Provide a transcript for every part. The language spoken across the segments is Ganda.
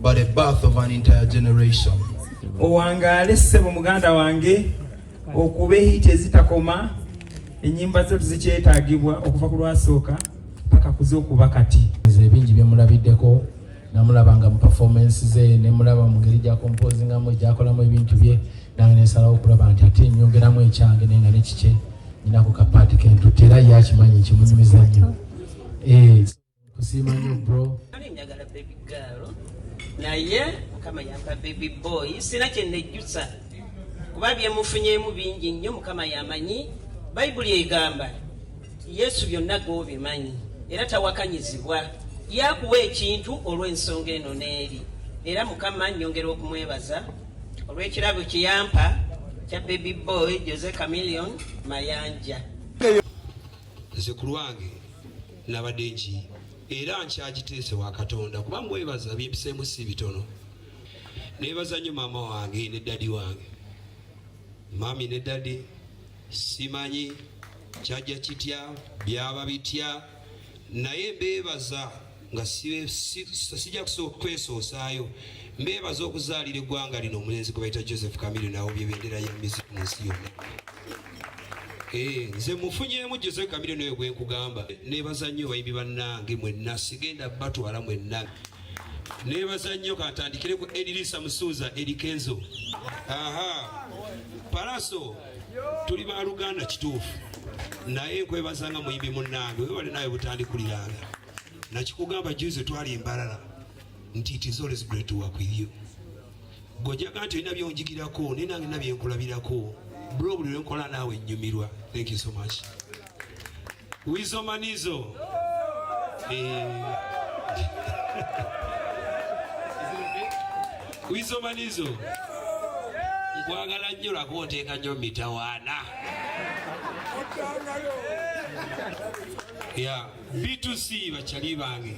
But the birth of an entire generation. Owangaale ssebo muganda wange, okuba ehiti ezitakoma, ennyimba zo tuzikyetaagibwa okuva ku lwasooka paka kuzokuba kati. Nze ebingi byemulabiddeko, namulabanga mu performance ze, nemulaba mu ngeri gyakompozingamu, gyakolamu ebintu bye, nange nensalawo okulaba nti ate nyongeramu ekyange, naye nga nekikye nyinako kapaati kentutte, era ye akimanyi nkimunyumiza nnyo. Kusiima nnyo bro. Njagala baby girl, naye Mukama yampa baby boy, sina kye nejjusa kuba byemufunyeemu bingi nnyo. Mukama yamanyi. Bayibuli egamba Yesu byonna g'obimanyi era tawakanyizibwa, yakuwa ekintu olw'ensonga eno n'eri. Era Mukama nnyongera okumwebaza olw'ekirabo kye yampa kya baby boy Jose Chameleone Mayanja. Nze ku lwange nabadde nki era nkyagiteese wa Katonda, kuba mwebaza bimpiseemu si bitono. Neebaza nnyo maama wange ne ddadi wange, mami ne ddadi, simanyi kyajja kitya, byaba bitya, naye mbeebaza nga sijja kwesoosaayo. Mbeebaza okuzaalira eggwanga lino omulenzi gwe bayita Joseph Chameleone, awubye bendera ya music mu nsi yonna. Nze mufunyeemu Jose Chameleone oyo gwe nkugamba. Neebaza nnyo bayimbi bannange mwenna, sigenda batwala mwenna. Neebaza nnyo, kantandikire ku Edirisa Musuuza, Eddy Kenzo. Aha, Pallaso, tuli ba Luganda kituufu, naye nkwebaza nga muyimbi munnange, webale nawe butandikuliranga. Nakikugamba juzi twali embalala nti it is always great to work with you. Gweojaga nti olina byonjigirako, naye nange nina byenkulabirako. Bro, buli lwenkola naawe nnyumirwa. Thank you so much. Wizo Manizo. Wizo Manizo. Nkwagala nnyo lwakuba onteeka nnyo mitawaana. Yeah, B2C bakyali bange.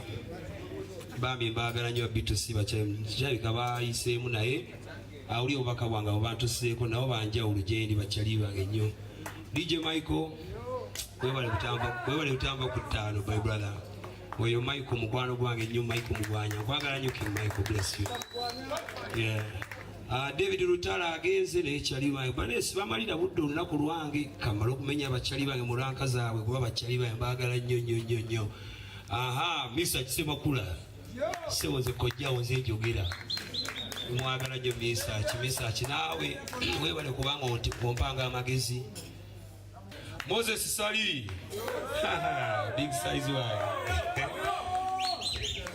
Bambi mbaagala nnyo B2C bakyali, kirabika bayiseemu, naye awuli obubaka bwange abo bantuseeko, nabo banjawulo gyendi, bakyali bange nnyo. DJ Michael, webale kutamba, webale kutamba ku ttaano, my brother. Oyo Michael mukwano gwange nnyo, Michael Mugwanya. Nkwagala nnyo King Michael, bless you. Yeah. David Lutala agenze naye kyali bange. Bane sibamalira budde olunaku lwange, kamala okumenya abakyali bange mu ranka zaabwe, kuba abakyali bange mbaagala nnyo nnyo nnyo nnyo. Aha, Mr. Kisemakula. Sebo nze kojjawo nze njogera. Mwagala nnyo Mr. Mr. naawe webale kubanga ompanga amagezi. Moses Sali. Big size one.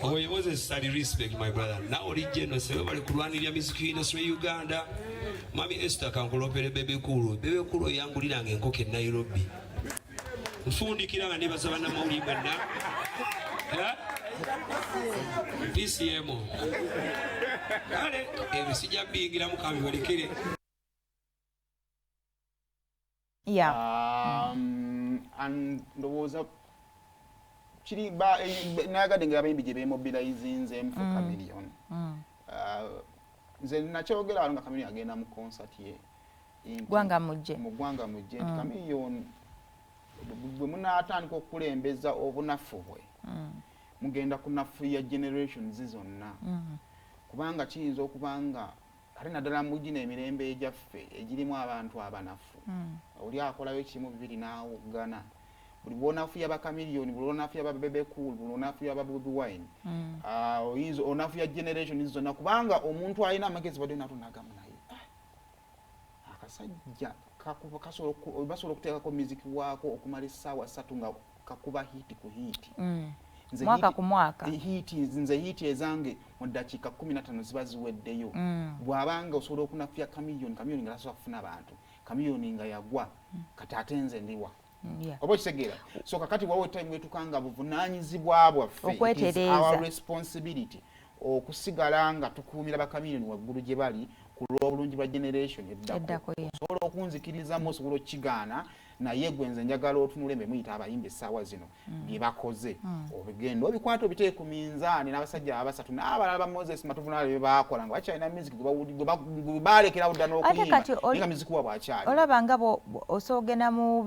Oyo Moses Sali, respect my brother. Nawe oli jeno sebe bali kulwanirira music industry Uganda. Mami Esther kankulopere Bebe Cool. Bebe Cool yanguliranga enkoko e Nairobi. Nfundikira nga nebaza bannamawulire mwenna. PCM. Kale ebyo sijja biyingiramu, kambibalekere. And ndowooza kiri nayagadde nga abayimbi gye bemobilizinzeemu for Chameleone. Nze nakyogera wano nga Chameleone agenda mu concert ye Ggwanga Mujje. Mu Ggwanga Mujje, nti Chameleone bwe munaatandika okukulembeza obunafu bwe, mugenda kunafuya generations zonna, kubanga kiyinza okuba nga ate naddala mu gino emirembe egyaffe egirimu abantu abanafu, oli akolayo kimu bibiri n'awoggana. Buli bwonafuya ba Chameleone, buli lwonafuya ba Bebe Cool, buli lwonafuya ba Bobi Wine, oyinza onafuya generation zonna, kubanga omuntu alina amagezi badde natonagamu, naye akasajja basobola okuteekako music waako okumala essaawa 3 nga kakuba hit ku hit. Nze Mwaka ku mwaka. Nze hit ezange mu ddakiika 15 ziba ziweddeyo. Bw'abanga osobola okunafuya Chameleone, Chameleone nga tasobola kufuna bantu, Chameleone nga yagwa, kati ate nze ndiwa? Oba okitegeera? So kakati wawo time wetukanga buvunaanyizibwa bwaffe, it is Okwetereeza. our responsibility okusigala nga tukuumira ba Chameleone waggulu gye bali ku lw'obulungi bwa generation eddako. Eddako, yeah. Osobola okunzikirizamu, osobola okukigaana, naye gwe nze njagala otunule mbe muyita abayimbi essaawa zino bye bakoze, obigenda obikwata obiteeke ku minzaani n'abasajja abasatu n'abalala ba Moses Matovu n'abalala bye baakola nga bakyalina music gwe baalekerawo dda Ate n'okuyimba, kati naye nga music waabwe akyali. Olaba nga osobola ogenda mu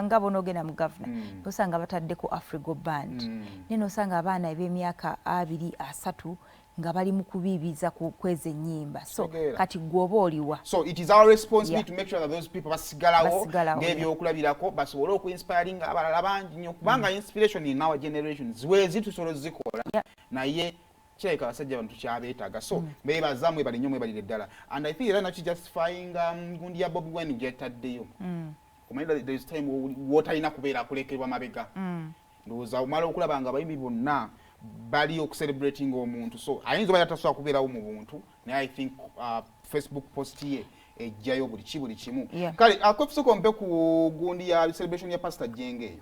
nga bw'onoogenda mu Gavana, osanga bataddeko Afrigo Band, naye n'osanga abaana eb'emyaka 20, 30. Nga bali mu kubiibiza ku kweza ennyimba, so Kitegeera. kati gwe oba oliwa? So it is our responsibility to make sure that those people basigalawo Basigalawo, ng'ebyokulabirako, basobole okuinspiringa abalala bangi nnyo, kubanga inspiration in our generation ziwezi tusobola ozikola. Naye kirabika abasajja bano tukyabeetaaga, so beebaza, mwebale nnyo, mwebalire ddala. And I think era nakijustifying gundi ya Bobi Wine gyetaddeyo. Omanyi there is time wotalina kubeera kulekerwa mabega. Ndowooza omala okulaba nga abayimbi bonna bali okucelebrating omuntu, so ayinza oba yatasobola kubeerawo mu buntu, naye I think Facebook post ye ejjayo buli kimu. Kale akofusoka ompe ku gundi ya celebration ya Pastor Jenge eyo.